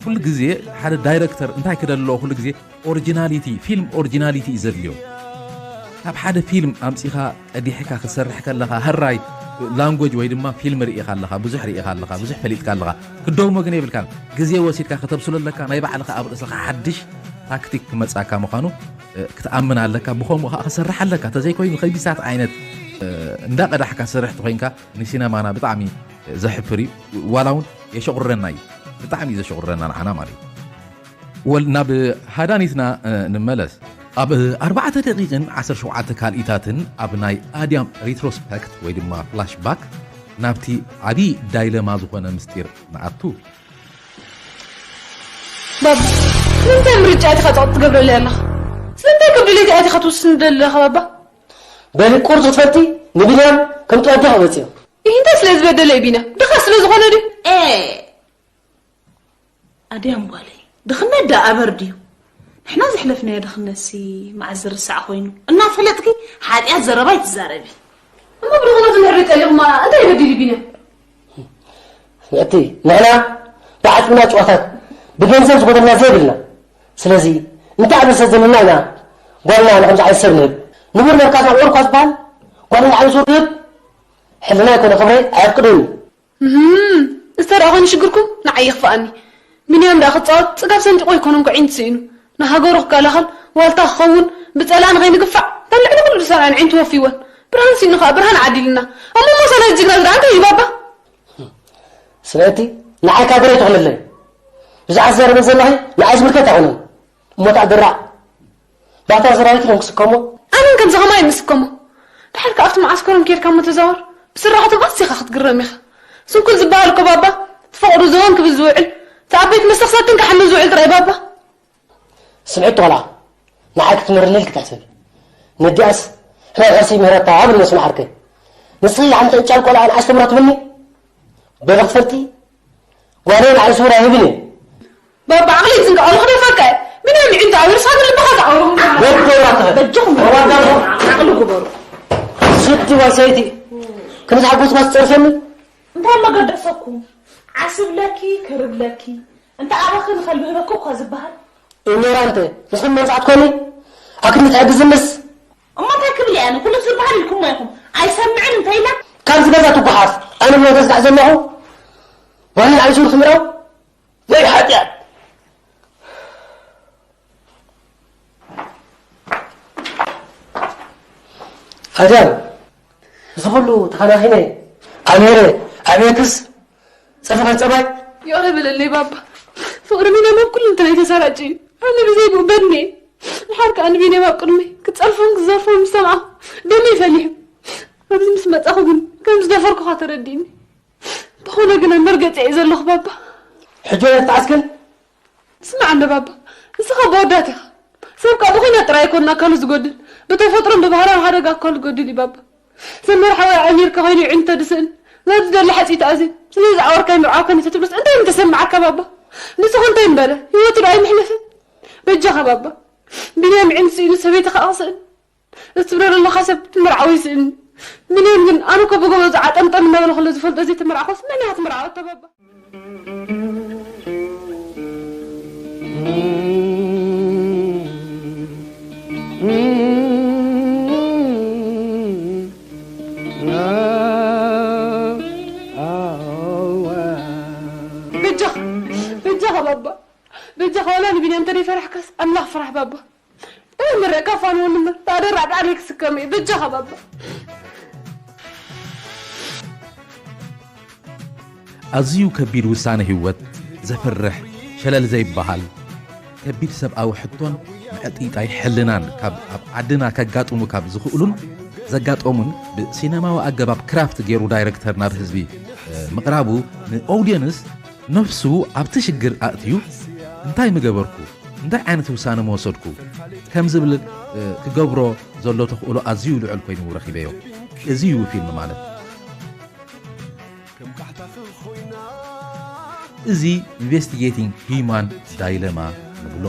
ኩሉ ግዜ ሓደ ዳይረክተር እንታይ ክደሊ ኣለዎ? ኩሉ ግዜ ኦሪጂናሊቲ፣ ፊልም ኦሪጂናሊቲ እዩ ዘድልዮ። ካብ ሓደ ፊልም ኣምጺኻ ቀዲሕካ ክትሰርሕ ከለኻ፣ ሕራይ ላንጎጅ ወይ ድማ ፊልም ርኢኻ ኣለኻ፣ ብዙሕ ርኢኻ ኣለኻ፣ ብዙሕ ፈሊጥካ ኣለኻ። ክትደግሞ ግን የብልካን። ግዜ ወሲድካ ከተብስሎ ኣለካ። ናይ ባዕልኻ ኣብ ርእስኻ ሓድሽ ታክቲክ ክመጽኣካ ምዃኑ፣ እ፣ ክትኣምን ኣለካ። ብኸምኡ ኸኣ ክሰርሕ ኣለካ። ተዘይኮይኑ ከቢሳት ዓይነት፣ እ፣ እንዳቐዳሕካ ትሰርሕ ተኾይንካ ንሲነማና ብጣዕሚ ዘሕፍር እዩ። ዋላ እውን የሸቑረና እዩ። ብጣዕሚ እዩ ዘሸቑረና ንዓና ማለት እዩ። ወል ናብ ሃዳኒትና፣ እ፣ ንመለስ። ኣብ ኣርባዕተ ደቂቕን ዓሰርተ ሸውዓተ ካልኢታትን ኣብ ናይ ኣድያም ሪትሮስፐክት ወይ ድማ ፍላሽባክ ናብቲ ዓብዪ ዳይለማ ዝኾነ ምስጢር ንኣቱ። ባባ፣ ስለምንታይ ምርጫ ኢኻ ጸቕጢ ትገብረለይ ኣለኻ? ስለምንታይ ከብድለይቲ ኣቲኻ ትውስን ደለኻ ባባ? በሊ ቁርጽ ክትፈልጢ ንቢንያም ከም ጠወዲ ክመጽዮ። ይህ እንታይ ስለ ዝበደለ እዩ ቢና? ድኻ ስለ ዝኾነ ድዩ? ኤ ኣድያም ጓለይ፣ ድኽነት ደኣ ኣበር ድዩ? ንሕና ዘሕለፍናዮ ድኽነትሲ መዓስ ዝርሳዕ ኮይኑ? እናፈለጥኪ ሓጢኣት ዘረባ ኣይትዛረቢ። እሞ ብድኽነቱ እንድሕር ጠሊቑማ እንታይ ይበድል እዩ ቢና? እቲ ንሕና ብዓጽምና ጭዋታት ብገንዘብ ዝጎደልና ዘይብልና። ስለዚ እንታይ ኣበሰ ዘለና ኢና ጓልና ንከምዚ ዓይነት ሰብ ንህብ? ንቡር ነርካስ ናብ ኦርኳ ዝበሃል ጓልና ንዓይሱ ክህብ ሕልና ይኮነ ክብረይ ኣየፍቅድን እዩ። እህም፣ እዚ ተደኣ ኮይኑ ሽግርኩም ንዓይ ይኽፍኣኒ። ቢንያም ደኣ ክጻወት ጽጋብ ሰንጢቑ ኣይኮነን ጓዒንቱ ስኢኑ። ንሃገሩ ክከላኸል ዋልታ ክኸውን ብጸላኢ ንኸይንግፋዕ በልዕሊ ኩሉ ዝሰርዐን ዒንቱ ወፍይወን። ብርሃን ሲኑ ከኣ ብርሃን ዓዲልና። እሞ ሞሳ ናይዚ ጅግና እዚ ደኣ እንታይ እዩ ባባ? ስለቲ ንዓይ ካድረ ኣይትኹንለይ። ብዛዕባ ዝዛረበ ዘለኺ ንዓይ ዝምልከት ኣይኮነን። እሞ ተኣ ድራዕ ባታ ሰራዊት እዮም ክስከሞ። ኣነን ከምዚ ከማይ ንስከሞ። ድሓር ከኣ ኣብቲ መዓስከሮም ኬድካ እሞ ተዛወር። ብስራሕቶም ኣዚኻ ክትግረም ኢኻ። ስንኩል ዝበሃል እኮ ባባ ትፈቕዱ ዘወን ክብል ዝውዕል እቲ ኣብ ቤት መስተ ክሰትን ክሓምን ዝውዕል ጥራይ ባባ። ስምዒት ቆልዓ ንዓይ ክትምህርኒ ኢልኪ ትሕስቢ። ነዲኣስ ሕማም ሕርሲ ይምህረታ ብል መስምዓርከይ። ንስኺ ሓንቲ ዕጫል ቆልዓ ንዓይ ኣስተምራ ትብልኒ? በሊ ክትፈልጢ ጓለይ ንዓይ ስውር ኣይህብን እየ። ባባ ዓቕሊ ዝንቀቐሉ ክደፋካ እየ። ምን የሚዕንቱ ኣውርስ ሀገር ልበኻ ዝዓውሩ በጀኹም ዓቕሊ ግበሩ። ስዲ ዋሰይቲ ክንዚ ሓጎስ ማስ ጸርፈኒ እንታይ መገደሰኩም ዓስብ ለኪ ክርብ ለኪ እንተ ኣበኺ ንኸልቢ ህበኪ እኳ ዝበሃል እኛራ እንተ ንስኹም መንጻት ኮኒ ኣክንት ሕግዝምስ እሞ እንታይ ክብል እየ ኣነ ኩሉ ዝበሃል ኢልኩሞ ኢኹም ኣይሰምዕን እንተ ኢላ ካብዚ ገዛ ትጓሓፍ ኣነ ብሎ ተስራሕ ዘለኹ ዋኒ ንዓይ ሱር ክምረው ወይ ሓጢኣት ኣድያም እዚ ኩሉ ተኸናኺነ ኣምሄረ ኣዕብየክስ ጸፈኻ ጸባይ ይቕረ በለለይ ባባ ፍቕሪ ሚና ናብ ኩሉ እንተናይ ተሰራጭ እዩ ኣነ ብዘይ ብኡ በድኒ እየ ድሓር ከኣ ንቢንያም ኣብ ቅድመይ ክጸርፎን ክዘርፎን ምስ ሰማዕኹ ደመይ ፈሊሑ ኣብዚ ምስ መጻኹ ግን ከም ዝደፈርኩኻ ተረዲእኒ እንተኾነ ግና መርገጺ እየ ዘለኹ ባባ ሕጂ ወደ ክትዓስክን ስማዕ እንዶ ባባ ንስኻ ብወዳት ኢኻ ሰብ ካብ ብኹናት ጥራይ ኣይኮን ኣካሉ ዝጎድል ብተፈጥሮን ብባህላዊ ሓደጋ ኣካሉ ዝጎድል እዩ ባባ ሰብ መርሓዊ ኣዕሚርካ ኮይኑ ይዕንቶ ድስእን ነዚ ደሊ ሓፂ ተኣዝን ስለዚ ዝዓወርካይ ምርዓው ከኒተ ትብልስ እንታይ ምተሰማዓካ ባባ ንስኹ እንታይ ንበለ ህይወቱ ዶ ኣይምሕለፍን በጃኻ ባባ ቢንያም ይዕንት ስኢኑ ሰበይቲ ከዓ ክስእን እትብሎ ዘለኻ ሰብ ትምርዓው ይስእን ምንዮም ግን ኣነ እኮ ብጎቦ ዝዓጠምጠም እናበለ ከሎ ዝፈልጦ ዘይትምርዓኸስ መን እያ ትምርዓው እታ ባባ በጃኻ በጃኻ ባባ በጃኻ ዋላ ንቢንያም ተደይፈራሕካስ ኣምላኽ ፍራሕ ባባ እምረ ከፋን ወንድም ታደራ ዳሌክ ስከመ በጃኻ ባባ ኣዝዩ ከቢድ ውሳነ ህይወት ዘፍርሕ ሸለል ዘይበሃል ከቢድ ሰብኣዊ ሕቶን ምዕጥይጣይ ሕልናን ካብ ኣብ ዓድና ከጋጥሙ ካብ ዝኽእሉን ዘጋጠሙን ብሲነማዊ ኣገባብ ክራፍት ገይሩ ዳይረክተር ናብ ህዝቢ ምቕራቡ ንኦውድየንስ ነፍሱ ኣብቲ ሽግር ኣእትዩ እንታይ ምገበርኩ እንታይ ዓይነት ውሳነ ምወሰድኩ ከም ዝብል ክገብሮ ዘሎ ተኽእሎ ኣዝዩ ልዑል ኮይኑ ረኺበዮ። እዚ እዩ ፊልም ማለት። እዚ ኢንቨስቲጌቲንግ ሂዩማን ዳይለማ ንብሎ።